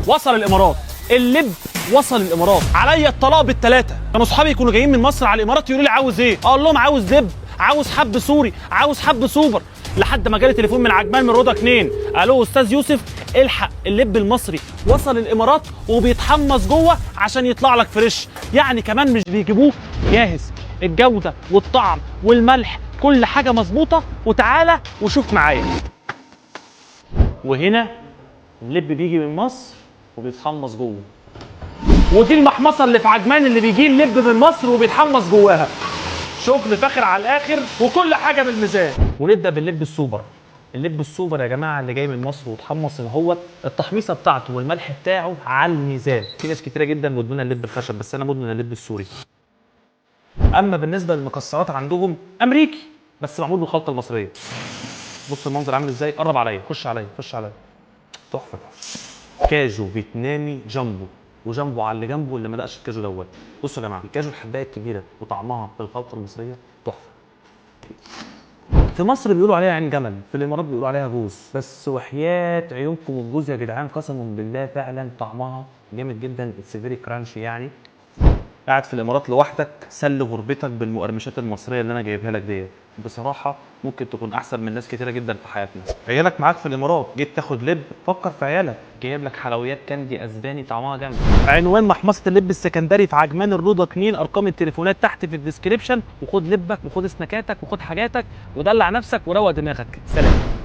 وصل الامارات اللب، وصل الامارات. عليا الطلاق بالثلاثه. كانوا اصحابي يكونوا جايين من مصر على الامارات يقولوا لي عاوز ايه؟ اقول لهم عاوز لب، عاوز حب سوري، عاوز حب سوبر. لحد ما جالي تليفون من عجمان من روضة 2، الو استاذ يوسف الحق، اللب المصري وصل الامارات وبيتحمص جوه عشان يطلع لك fresh. يعني كمان مش بيجيبوه جاهز، الجودة والطعم والملح كل حاجة مظبوطه. وتعالى وشوف معايا. وهنا اللب بيجي من مصر وبيتحمص جوه، ودي المحمصه اللي في عجمان اللي بيجي اللب من مصر وبيتحمص جواها. شغل فاخر على الاخر وكل حاجة بالميزان. ونبدا باللب السوبر. اللب السوبر يا جماعة اللي جاي من مصر واتحمص، اللي هو التحميصه بتاعته والملح بتاعه على الميزان. في ناس كتيرة جدا مدمنه اللب الخشب، بس انا مدمن اللب السوري. اما بالنسبة للمكسرات عندهم امريكي بس معمول بالخلطه المصريه. بص المنظر عامل ازاي، قرب عليا، خش عليا، خش عليا، تحفة. كاجو فيتنامي جامبو، وجامبو على اللي جنبه اللي ما دقش الكاجو دوت. بصوا يا جماعة الكاجو الحبايه الكبيرة وطعمها في الخلطة المصرية تحفة. في مصر بيقولوا عليها عين جمل، في الامارات بيقولوا عليها جوز، بس وحياه عيونكم الجوز يا جدعان قسما بالله فعلا طعمها جامد جدا. it's very crunchy. يعني قاعد في الامارات لوحدك، سل غربتك بالمقرمشات المصرية اللي انا جايبها لك ديت. بصراحة ممكن تكون احسن من ناس كتيرة جدا في حياتنا. عيالك معاك في الامارات، جيت تاخد لب، فكر في عيالك. جايب لك حلويات candy اسباني طعمها جامد. عنوان محمصه اللب السكندري في عجمان الروضة 2، ارقام التليفونات تحت في ال description. وخد لبك وخد سناكاتك وخد حاجاتك ودلع نفسك وروق دماغك. سلام.